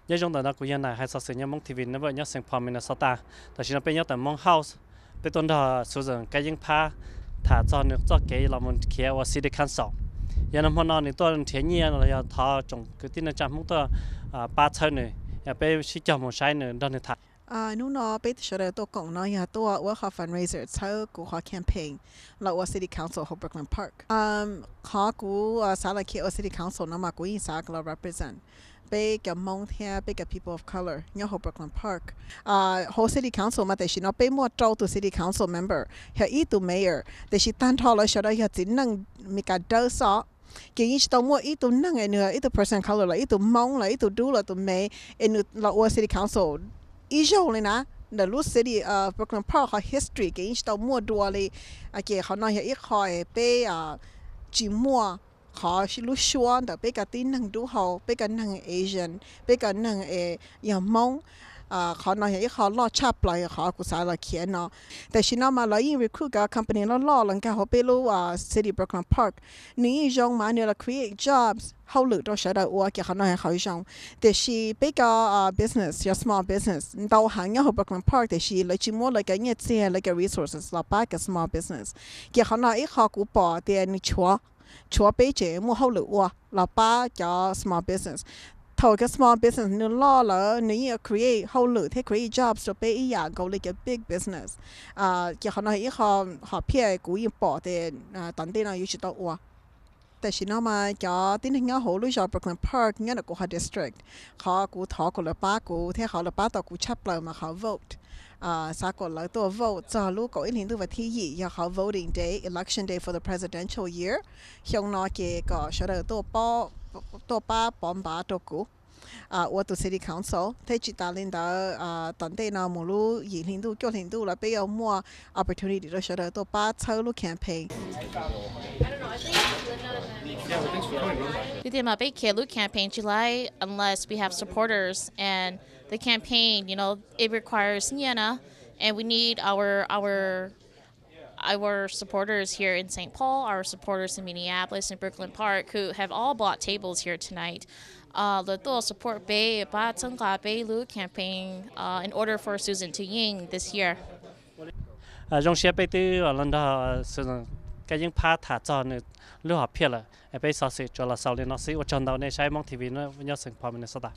Nyob zoo ntawm no kuv yog Nais hais xov xwm nyob Hmoob T V Network nyob Saint Paul, Minnesota. Tam sim no peb nyob tom Hmoob House, peb tuaj nrog Susan Kab Yeeb Phab tham txog nws txoj kev los mus khiav ua City Council. Yog no hmo no nws tuaj nrhiav nyiaj los yog thov tsoom kwv tij neej tsa Hmoob tuaj pab txhawb nws, yog peb sib cog mus saib nws nrog nws tham. Hnub no peb sawv daws tuaj koom no yog tuaj ua qhov fundraiser txhawb kuv qhov campaign los ua City Council hauv Brooklyn Park. Qhov kuv xav los khiav ua City Council no mas kuv yeej xav los represent peb cov Hmoob thiab peb cov people of color nyob hauv Brooklyn Park. Hauv City Council mas tam sim no peb muaj rau tus City Council member, yog ib tug mayor, tiam sis tag nrho lawv sawv daws yog txiv neej Meskas dawb xwb. Ces yeej tsis tau muaj ib tug neeg es nws ib tug person of color los ib tug Hmoob los ib tug dub los tus me es nws los ua City Council ib zaug li na. Ntawm lub city Brooklyn Park qhov history ces yeej tsis tau muaj dua li. Ces qhov no yog ib qho es peb tsis muaj qhov lub suab ntawm peb cov tib neeg dub hau, peb cov neeg Asian, peb cov neeg es yog Hmoob. Qhov no yog ib qho loj tshaj plaws yog qhov kuv xav los khiav no. Tam sim no mas lawv yeej recruit cov company loj loj los nkag hauv peb lub city Brooklyn Park. Nws yeej zoo mas nws los create jobs, hauj lwm rau sawv daws ua, ces qhov no yog qhov zoo. Tiam sis peb cov business, yog small business ntau heev nyob hauv Brooklyn Park tiam sis lawv tsis muab lawv cov nyiaj txiag, lawv cov resources los pab cov small business. Ces qhov no ib qho kuv pom tias nws tshuav, tshuav peb tseem muaj hauj lwm ua los pab cov small business. Thaum cov small business nws loj lawm nws yeej create hauj lwm thiab create jobs rau peb ib yam nkaus li cov big business. Ces qhov no ib qho hom phiaj kuv yeej pom tias tom ntej no yuav tsum tau ua. Tam sim no mas cov tib neeg nyob hauv lub zos Brooklyn Park nyob ntawm kuv qhov district, qhov kuv thov kom lawv pab kuv thiab qhov lawv pab tau kuv tshaj plaws mas qhov vote. Xav kom lawv tuaj vote txog lub kaum ib hlis ntuj vas thib yim yog qhov voting day, election day for the presidential year. Xyoo no ces kom sawv daws tuaj pab pov npav rau kuv ua tus city council thiab tsis tas li ntawd tom ntej no mus lub yim hli ntuj cuaj hli ntuj los peb yuav muaj opportunity rau sawv daws tuaj pab txhawb lub campaign. Twb tias mas peb khiav lub campaign tsis laib unless we have supporters and the campaign, you know, it requires nyiaj na, and we need our our our supporters here in Saint Paul, our supporters in Minneapolis and Brooklyn Park who have all bought tables here tonight. Lawv tuaj support peb, pab txhawb nqa peb lub campaign in order for Susan to win this year. Zoo siab peb twb los nrog Susan Kab Yeeb Phab tham txog nws lub hom phiaj lawm. Peb xov xwm tsuas los xaus li no xwb, ua tsaug ntau nej saib Hmoob T V nyob Saint Paul, Minnesota.